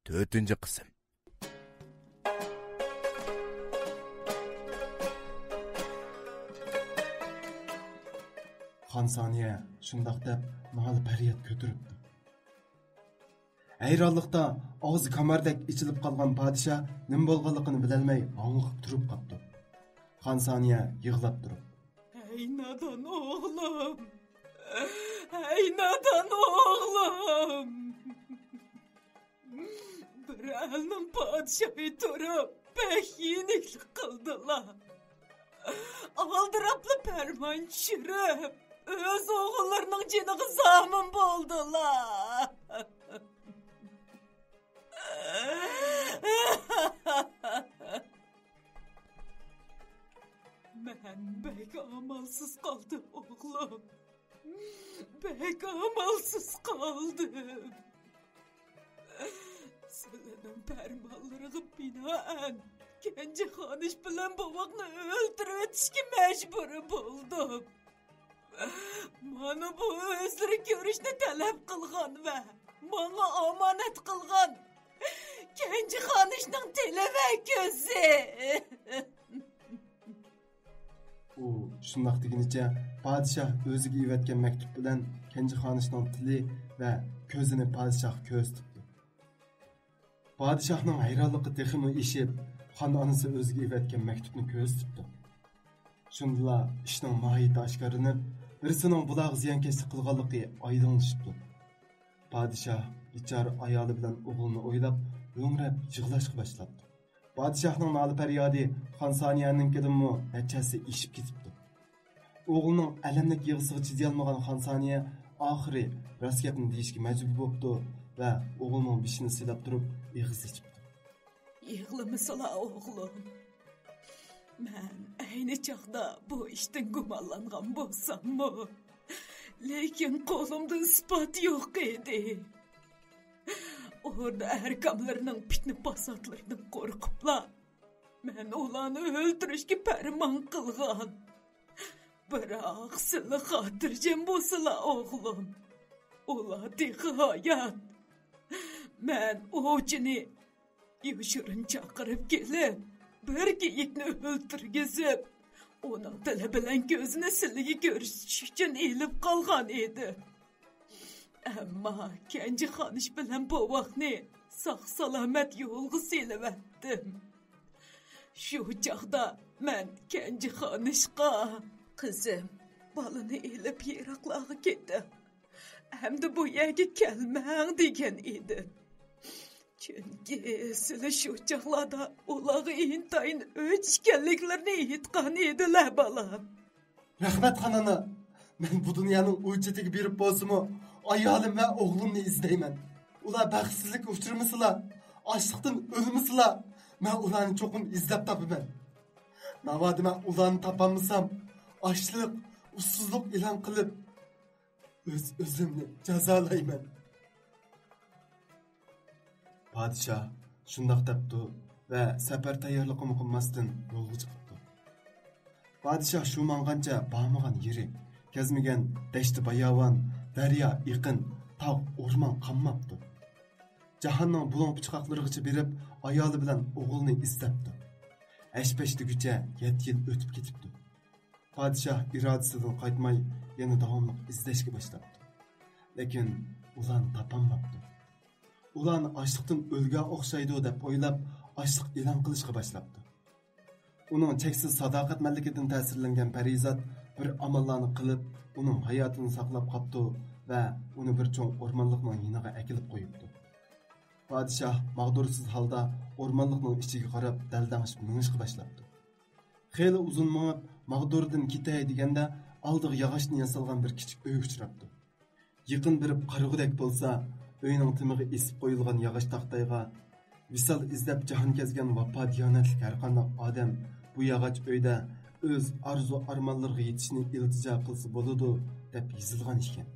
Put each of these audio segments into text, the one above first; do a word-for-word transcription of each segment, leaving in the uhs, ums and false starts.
تۆتىنچى قىسىم. خان سانىيە شۇنداق دەپ نالە-پەرياد كۆتۈرۈپتۇ. ھەيرانلىقتا ئاغزى كاماردەك ئېچىلىپ قالغان پادىشاھ نېمە بولغانلىقىنى بىلەلمەي ھاڭۋېقىپ تۇرۇپ قاپتۇ. خان سانىيە يىغلاپ تۇرۇپ: «ھەي نادان ئوغلۇم! ھەي نادان ئوغلۇم! بىر ئەلنىڭ پادىشاھى تۇرۇپ، بەك يېنىكلىك قىلدىلا. ئالدىراپلا پەرمان چۈشۈرۈپ، ئۆز ئوغۇللىرىنىڭ جېنىغا زامىن بولدىلا.» مەن بەك ئامالسىز قالدىم، ئوغلۇم. بەك ئامالسىز قالدىم. سىلەرنىڭ پەرمانلىرىغا بىنائەن، كەنجى خانىش بىلەن بوۋاقنى ئۆلتۈرۈۋېتىشكە مەجبۇر بولدۇم. مانا بۇ ئۆزلىرى كۆرۈشنى تەلەپ قىلغان ۋە ماڭا ئامانەت قىلغان كەنجى خانىشنىڭ تىلى ۋە كۆزى. ئۇ شۇنداق دېگىنىچە پادىشاھ ئۆزىگە ئېۋەتكەن مەكتۇپ بىلەن كەنجى خانىشنىڭ تىلى ۋە كۆزىنى پادىشاھقا كۆرسىتىپتۇ. پادىشاھنىڭ ھەيرانلىقى تېخىمۇ ئېشىپ، خان ئانىسى ئۆزىگە ئېۋەتكەن مەكتۇپنى كۆرسىتىپتۇ. شۇندىلا ئىشنىڭ ماھىيىتى ئاشكارىلىنىپ، بىرسىنىڭ بۇلارغا زىيانكەشلىك قىلغانلىقى ئايدىڭلىشىپتۇ. پادىشاھ بىچارە ئايالى بىلەن ئوغلىنى ئويلاپ، ھۆڭرەپ يىغلاشقا باشلاپتۇ. پادىشاھنىڭ نالە-پەريادى خان سانىيەنىڭكىدىنمۇ نەچچە ھەسسە ئېشىپ كېتىپتۇ. ئوغلىنىڭ ئەلەملىك يىغىسىغا چىدىيالمىغان خان سانىيە ئاخىرى راست گەپنى دېيىشكە مەجبۇر بوپتۇ ۋە ئوغلىنىڭ بېشىنى سىلاپ تۇرۇپ ئېغىز ئېچىپتۇ. يىغلىمىسىلا، ئوغلۇم. مەن ئەينى چاغدا بۇ ئىشتىن گۇمانلانغان بولساممۇ، لېكىن قولۇمدا ئىسپات يوق ئىدى. ئوردا ئەركانلىرىنىڭ پىتنە-پاساتلىرىدىن قورقۇپلا، مەن ئۇلارنى ئۆلتۈرۈشكە پەرمان قىلغان. بىراق سىلى خاتىرجەم بولسىلا، ئوغلۇم. ئۇلار تېخى ھايات. مەن ئوۋچىنى يوشۇرۇن چاقىرىپ كېلىپ، بىر كېيىكنى ئۆلتۈرگۈزۈپ، ئۇنىڭ تىلى بىلەن كۆزىنى سىلىگە كۆرسىتىش ئۈچۈن ئېلىپ قالغان ئىدىم. ئەمما كەنجى خانىش بىلەن بوۋاقنى ساق-سالامەت يولغا سېلىۋەتتىم. شۇ چاغدا مەن كەنجى خانىشقا، «قىزىم، بالىنى ئېلىپ يىراقلارغا كېتىڭ. ئەمدى بۇ يەرگە كەلمەڭ» دېگەن ئىدىم. چۈنكى سىلى شۇ چاغلاردا ئۇلارغا ئىنتايىن ئۆچ ئىكەنلىكلىرىنى ئېيتقان ئىدىلە، بالام. رەھمەت، خان ئانا. مەن بۇ دۇنيانىڭ ئۇ چېتىگە بېرىپ بولسىمۇ، ئايالىم ۋە ئوغلۇمنى ئىزدەيمەن. ئۇلار بەختسىزلىككە ئۇچرىمىسىلا، ئاچلىقتىن ئۆلمىسىلا، مەن ئۇلارنى چوقۇم ئىزدەپ تاپىمەن. ناۋادا مەن ئۇلارنى تاپالمىسام، ئاچلىق، ئۇسسۇزلۇق ئېلان قىلىپ، ئۆز-ئۆزۈمنى جازالايمەن. پادىشاھ شۇنداق دەپتۇ ۋە سەپەر تەييارلىقىمۇ قىلماستىن يولغا چىقىپتۇ. پادىشاھ شۇ ماڭغانچە بارمىغان يېرى، كەزمىگەن دەشتى-باياۋان، دەريا، ئېقىن، تاغ، ئورمان قالماپتۇ. جاھاننىڭ بۇلۇڭ-پۇچقاقلىرىغىچە بېرىپ، ئايالى بىلەن ئوغلىنى ئىزدەپتۇ. ھەش-پەش دېگۈچە يەتتە يىل ئۆتۈپ كېتىپتۇ. پادىشاھ ئىرادىسىدىن قايتماي، يەنە داۋاملىق ئىزدەشكە باشلاپتۇ. لېكىن ئۇلارنى تاپالماپتۇ. ئۇلارنى ئاچلىقتىن ئۆلگەن ئوخشايدۇ دەپ ئويلاپ، ئاچلىق ئېلان قىلىشقا باشلاپتۇ. ئۇنىڭ چەكسىز ساداقەتمەنلىكىدىن تەسىرلەنگەن پەرىزات بىر ئاماللارنى قىلىپ، ئۇنىڭ ھاياتىنى ساقلاپ قاپتۇ ۋە ئۇنى بىر چوڭ ئورمانلىقنىڭ يېنىغا ئەكېلىپ قويۇپتۇ. پادىشاھ ماغدۇرسىز ھالدا ئورمانلىقنىڭ ئىچىگە قاراپ دەلدەڭشىپ مېڭىشقا باشلاپتۇ. خېلى ئۇزۇن مېڭىپ، ماغدۇردىن كېتەي دېگەندە، ئالدىغا ياغاچتىن ياسالغان بىر كىچىك ئۆي ئۇچراپتۇ. يېقىن بېرىپ قارىغۇدەك بولسا، ئۆينىڭ تېمىغا ئېسىپ قويۇلغان ياغاچ تاختايغا، «ۋىسال ئىزدەپ جاھان كەزگەن ۋاپا-دىيانەتلىك ھەرقانداق ئادەم بۇ ياغاچ ئۆيدە ئۆز ئارزۇ-ئارمانلىرىغا يېتىشنى ئىلتىجا قىلسا بولىدۇ» دەپ يېزىلغان ئىكەن.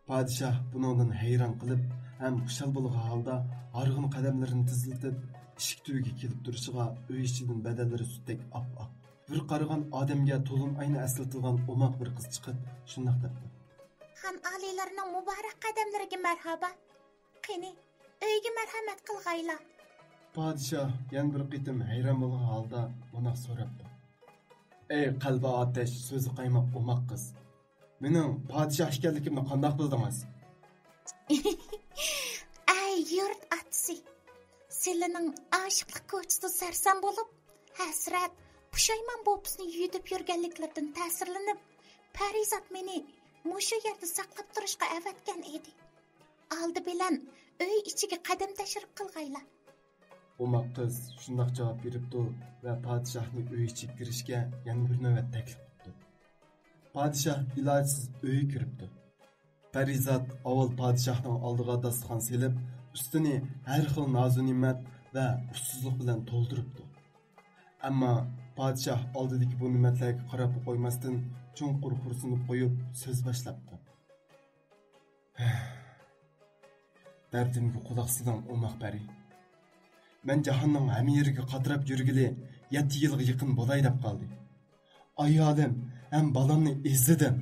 پادىشاھ بۇنىڭدىن ھەيران قېلىپ ھەم خۇشال بولغان ھالدا ھارغىن قەدەملىرىنى تېزلىتىپ، ئىشىك تۈۋىگە كېلىپ تۇرۇشىغا، ئۆي ئىچىدىن بەدەنلىرى سۈتتەك ئاپئاق، بىر قارىغان ئادەمگە تولۇن ئاينى ئەسلىتىلغان ئوماق بىر قىز چىقىپ، شۇنداق دەپتۇ: «خان ئالىيلىرىنىڭ مۇبارەك قەدەملىرىگە مەرھابا. قېنى، ئۆيگە مەرھەمەت قىلغايلا. پادىشاھ يەنە بىر قېتىم ھەيران بولغان ھالدا مۇنداق سوراپتۇ. ئەي قەلبى ئاتەش، سۆزى قايماق ئوماق قىز. مېنىڭ پادىشاھ ئىكەنلىكىمنى قانداق بىلدىڭىز؟ ئەي يۇرت ئاتىسى، سىلىنىڭ ئاشىقلىق كوچىسىدا سەرسان بولۇپ، ھەسرەت، پۇشايمان بوپىسىنى يۈدۈپ يۈرگەنلىكلىرىدىن تەسىرلىنىپ، پەرىزات مېنى مۇشۇ يەردە ساقلاپ تۇرۇشقا ئەۋەتكەن ئىدى. ئالدى بىلەن ئۆي ئىچىگە قەدەم تەشرىپ قىلغايلا. ئوماق قىز شۇنداق جاۋاب بېرىپتۇ ۋە پادىشاھنى ئۆي ئىچىگە كىرىشكە يەنە بىر نۆۋەت تەكلىپ قىپتۇ. پادىشاھ ئىلاجسىز ئۆيگە كىرىپتۇ. پەرىزات ئاۋۋال پادىشاھنىڭ ئالدىغا داستىخان سېلىپ، ئۈستىنى ھەر خىل نازۇنېمەت ۋە ئۇسسۇزلۇق بىلەن تولدۇرۇپتۇ. ئەمما پادىشاھ ئالدىدىكى بۇ نېمەتلەرگە قاراپلا قويماستىن، چوڭقۇر خورسىنىپ قويۇپ، سۆز باشلاپتۇ. دەردىمگە قۇلاق سېلىڭ، ئوماق پەرى. مەن جاھاننىڭ ھەممە يېرىگە قاتراپ يۈرگىلى يەتتە يىلغا يېقىن بولاي دەپ قالدى. ئايالىم ھەم بالامنى ئىزدىدىم،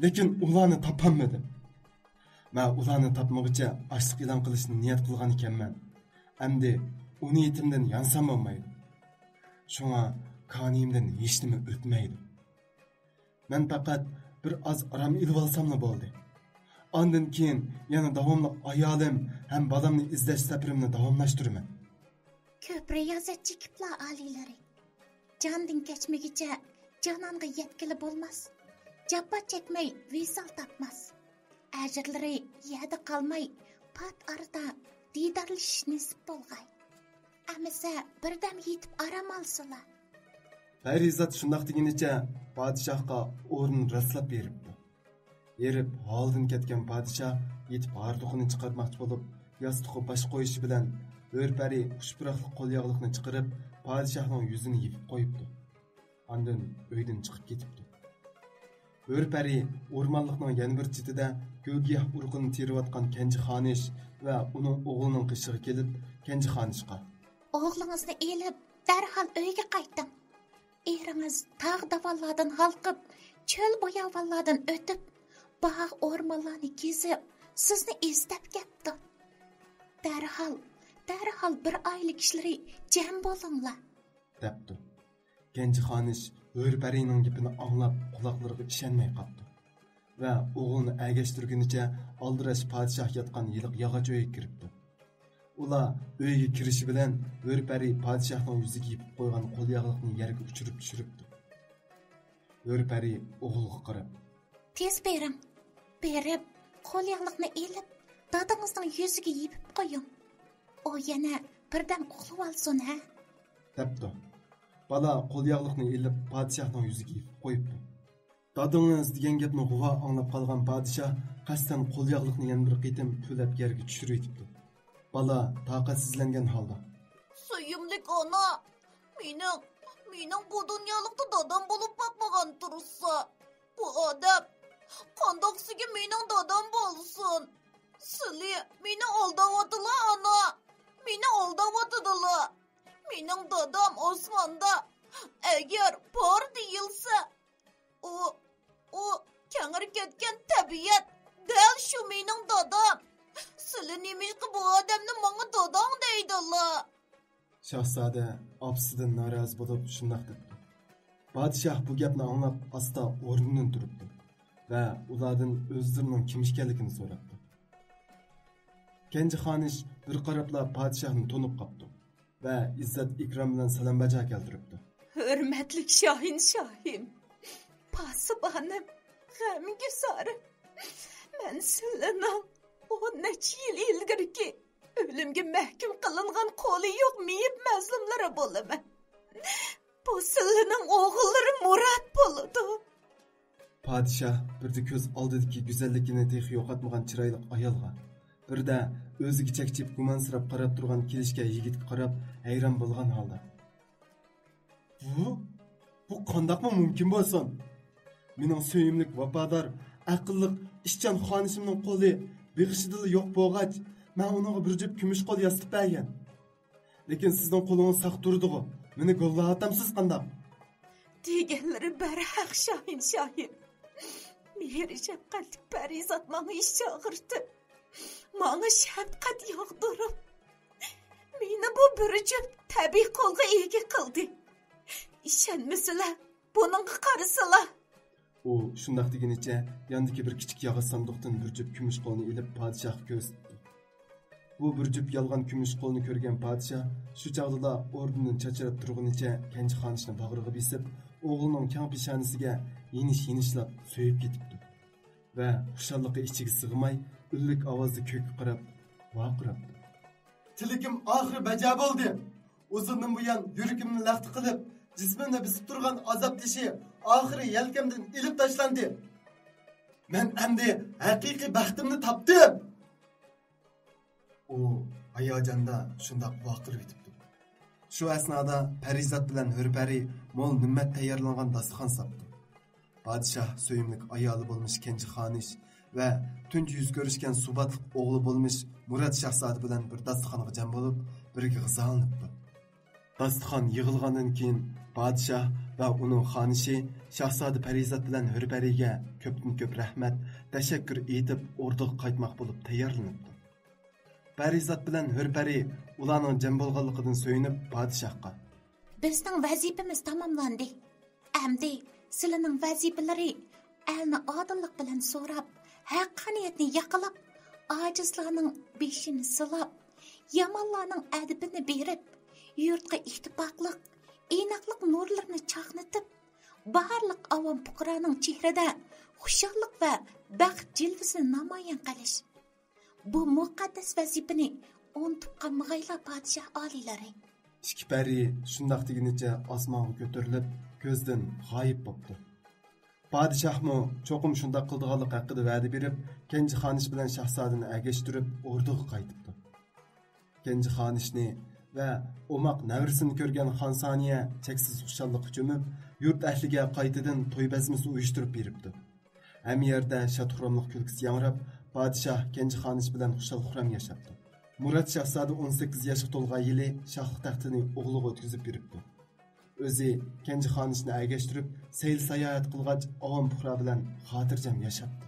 لېكىن ئۇلارنى تاپالمىدىم. مەن ئۇلارنى تاپمىغۇچە ئاچلىق ئېلان قىلىشنى نىيەت قىلغان ئىكەنمەن. ئەمدى ئۇ نىيىتىمدىن يانسام بولمايدۇ. شۇڭا كانىيىمدىن ھېچنېمە ئۆتمەيدۇ. مەن پەقەت بىر ئاز ئارام ئېلىۋالساملا بولدى. ئاندىن كېيىن يەنە داۋاملىق ئايالىم ھەم بالامنى ئىزدەش سەپىرىمنى داۋاملاشتۇرىمەن. كۆپ رىيازەت چېكىپلا ئالىيلىرى. جاندىن كەچمىگۈچە جانانغا يەتكىلى بولماس. جاپا چەكمەي ۋىسال تاپماس. ئەجىرلىرى يەردە قالماي، پات ئارىدا دىدارلىشىش نېسىپ بولغاي. ئەمىسە بىردەم يېتىپ ئارام ئالسىلا. پەرىزات شۇنداق دېگىنىچە پادىشاھقا ئورۇن راسلاپ بېرىپتۇ. ھېرىپ ھالىدىن كەتكەن پادىشاھ يېتىپ ھاردۇقىنى چىقارماقچى بولۇپ، ياستۇققا باش قويۇشى بىلەن، ھۆر پەرى خۇش پۇراقلىق قول ياغلىقنى چىقىرىپ، پادىشاھنىڭ يۈزىنى يېپىپ قويۇپتۇ. ئاندىن ئۆيدىن چىقىپ كېتىپتۇ. ھۆر پەرى ئورمانلىقنىڭ يەنە بىر چېتىدە گۈلگىياھ ئۇرۇقىنى تېرىۋاتقان كەنجى خانىش ۋە ئۇنىڭ ئوغلىنىڭ قېشىغا كېلىپ، كەنجى خانىشقا، ئوغلىڭىزنى ئېلىپ، دەرھال ئۆيگە قايتىڭ. ئېرىڭىز تاغ داۋانلاردىن ھالقىپ، چۆل باياۋانلاردىن ئۆتۈپ، باغ ئورمانلارنى كېزىپ، سىزنى ئىزدەپ كەپتۇ. دەرھال، دەرھال بىر ئائىلە كىشىلىرى جەم بولۇڭلار. دەپتۇ. كەنجى خانىش ھۆر پەرىنىڭ گېپىنى ئاڭلاپ، قۇلاقلىرىغا ئىشەنمەي قاپتۇ ۋە ئوغلىنى ئەگەشتۈرگىنىچە ئالدىراش پادىشاھ ياتقان ھېلىقى ياغاچ ئۆيگە كىرىپتۇ. ئۇلار ئۆيگە كىرىشى بىلەن ھۆر پەرى پادىشاھنىڭ يۈزىگە يېپىپ قويغان قول ياغلىقنى يەرگە ئۇچۇرۇپ چۈشۈرۈپتۇ. ھۆر پەرى ئوغلىغا قاراپ، تېز بېرىڭ، بېرىپ قول ياغلىقنى ئېلىپ، دادىڭىزنىڭ يۈزىگە يېپىپ قويۇڭ. ئۇ يەنە بىردەم ئۇخلىۋالسۇن ھە. دەپتۇ. بالا قول ياغلىقنى ئېلىپ پادىشاھنىڭ يۈزىگە يېپىپ قويۇپتۇ. دادىڭىز دېگەن گەپنى غۇۋا ئاڭلاپ قالغان پادىشاھ قەستەن قول ياغلىقنى يەنە بىر قېتىم پۈۋلەپ يەرگە چۈشۈرۈۋېتىپتۇ. بالا تاقەتسىزلەنگەن ھالدا، سۆيۈملۈك ئانا، مېنىڭ، مېنىڭ بۇ دۇنيالىقتا دادام بولۇپ باقمىغان تۇرسا، بۇ ئادەم قانداقسىگە مېنىڭ دادام بولسۇن؟ سىلى مېنى ئالداۋاتىلا، ئانا، مېنى ئالداۋاتىدىلا. مېنىڭ دادام ئاسماندا، ئەگەر بار دېيىلسە، ئۇ، ئۇ كەڭرى كەتكەن تەبىئەت، دەل شۇ مېنىڭ دادام. سىلى نېمىشقا بۇ ئادەمنى ماڭا داداڭ دەيدىلا؟ شاھزادە ئاپىسىدىن نارازى بولۇپ شۇنداق دەپتۇ. پادىشاھ بۇ گەپنى ئاڭلاپ ئاستا ئورنىدىن تۇرۇپتۇ ۋە ئۇلاردىن ئۆزلىرىنىڭ كىم ئىكەنلىكىنى سوراپتۇ. كەنجى خانىش بىر قاراپلا پادىشاھنى تونۇپ قاپتۇ ۋە ئىززەت ئىكرام بىلەن سالام باجا كەلتۈرۈپتۇ. ھۆرمەتلىك شاھىنشاھىم، پاسىبانىم، غەمگۈزارىم، مەن سىلىنىڭ ئون نەچچە يىل ئىلگىرىكى ئۆلۈمگە مەھكۇم قىلىنغان قولى يوق مېيىپ مەزلۇملىرى بولىمەن. بۇ سىلىنىڭ ئوغۇللىرى مۇرات بولىدۇ. پادىشاھ بىردە كۆز ئالدىدىكى گۈزەللىكىنى تېخى يوقاتمىغان چىرايلىق ئايالغا، بىردە ئۆزىگە چەكچىيىپ گۇمانسىراپ قاراپ تۇرغان كېلىشكەن يىگىتكە قاراپ ھەيران بولغان ھالدا، بۇ، بۇ قانداقمۇ مۇمكىن بولسۇن؟ مېنىڭ سۆيۈملۈك، ۋاپادار، ئەقىللىق، ئىشچان خانىشىمنىڭ قولى بېغىشىدىلا يوق بولغاچ، مەن ئۇنىڭغا بىر جۈپ كۈمۈش قول ياسىتىپ بەرگەن. لېكىن سىزنىڭ قولىڭىز ساق تۇرىدىغۇ؟ مېنى گوللاۋاتامسىز قانداق؟ دېگەنلىرى بەرھەق، شاھىنشاھىم. مېھرى شەپقەتلىك پەرىزات ماڭا ئىش چاغىرتىپ، ماڭا شەپقەت ياغدۇرۇپ، بىر جۈپ تەبىئىي قولغا ئىگە قىلدى. ئىشەنمىسىلە، بۇنىڭغا قارىسىلا. ئۇ شۇنداق دېگىنىچە ياندىكى بىر كىچىك ياغاچ ساندۇقتىن بىر جۈپ كۈمۈش قولنى ئېلىپ پادىشاھقا كۆرسىتىپتۇ. بۇ بىر جۈپ يالغان كۈمۈش قولنى كۆرگەن پادىشاھ شۇ چاغدىلا ئورنىدىن چاچراپ تۇرغىنىچە كەنجى خانىشنى باغرىغا بېسىپ، ئوغلىنىڭ كەڭ پېشانىسىگە يېنىش-يېنىشلاپ سۆيۈپ كېتىپتۇ ۋە خۇشاللىقى ئىچىگە سىغماي، ئۈنلۈك ئاۋازدا كۆككە قاراپ ۋارقىراپتۇ. تىلىكىم ئاخىرى بەجا بولدى. ئۇزۇندىن بۇيان يۈرىكىمنى لەختە قىلىپ، جىسمىمنى بېسىپ تۇرغان ئازاب تېشى ئاخىرى يەلكەمدىن ئېلىپ تاشلاندى. مەن ئەمدى ھەقىقىي بەختىمنى تاپتىم. ئۇ ھاياجاندا شۇنداق ۋارقىرىۋېتىپتۇ. شۇ ئەسنادا پەرىزات بىلەن ھۆرپەرى مول نىممەت تەييارلانغان داستىخان ساپتۇ. پادىشاھ سۆيۈملۈك ئايالى بولمىش كەنجى خانىش ۋە تۇنجى يۈز كۆرۈشكەن سۇباتلىق ئوغلى بولمىش مۇرات شاھزادە بىلەن بىر داستىخانغا جەم بولۇپ، بىرگە غىزالىنىپتۇ. داستىخان يىغىلغاندىن كېيىن، پادىشاھ ۋە ئۇنىڭ خانىشى شاھزادە پەرىزات بىلەن ھۆرپەرىگە كۆپتىن كۆپ رەھمەت، تەشەككۈر ئېيتىپ، ئوردىغا قايتماق بولۇپ تەييارلىنىپتۇ. پەرىزات بىلەن ھۆرپەرى ئۇلارنىڭ جەم بولغانلىقىدىن سۆيۈنۈپ، پادىشاھقا: بىزنىڭ ۋەزىپىمىز تاماملاندى. ئەمدى سىلىنىڭ ۋەزىپىلىرى ئەلنى ئادىللىق بىلەن سوراپ، ھەققانىيەتنى ياقىلاپ، ئاجىزلارنىڭ بېشىنى سىلاپ، يامانلارنىڭ ئەدىپىنى بېرىپ، يۇرتقا ئىتتىپاقلىق، ئىناقلىق نۇرلىرىنى چاقنىتىپ، بارلىق ئاۋام پۇقرانىڭ چېھرىدە خۇشاللىق ۋە بەخت جىلۋىسىنى نامايان قىلىش. بۇ مۇقەددەس ۋەزىپىنى ئۇنتۇپ قالمىغايلا، پادىشاھ ئالىيلىرى. ئىككى پەرى شۇنداق دېگىنىچە ئاسمانغا كۆتۈرۈلۈپ، كۆزدىن غايىب بوپتۇ. پادىشاھمۇ چوقۇم شۇنداق قىلىدىغانلىقى ھەققىدە ۋەدە بېرىپ، كەنجى خانىش بىلەن شاھزادىنى ئەگەشتۈرۈپ، ئوردىغا قايتىپتۇ. كەنجى خانىشنى ۋە ئوماق نەۋرىسىنى كۆرگەن خانسانىيە چەكسىز خۇشاللىققا چۆمۈپ، يۇرت ئەھلىگە قايتىدىن توي بەزمىسى ئۇيۇشتۇرۇپ بېرىپتۇ. ھەممە يەردە شاد-خۇراملىق كۈلكىسى ياڭراپ، پادىشاھ كەنجى خانىش بىلەن خۇشال-خۇرام ياشاپتۇ. مۇرات شاھزادە ئون سەككىز ياشقا تولغان يىلى شاھلىق تەختىنى ئوغلىغا ئۆتكۈزۈپ بېرىپتۇ. ئۆزى كەنجى خانىشنى ئەگەشتۈرۈپ، سەيلە-ساياھەت قىلغاچ، ئاۋام پۇقرا بىلەن خاتىرجەم ياشاپتۇ.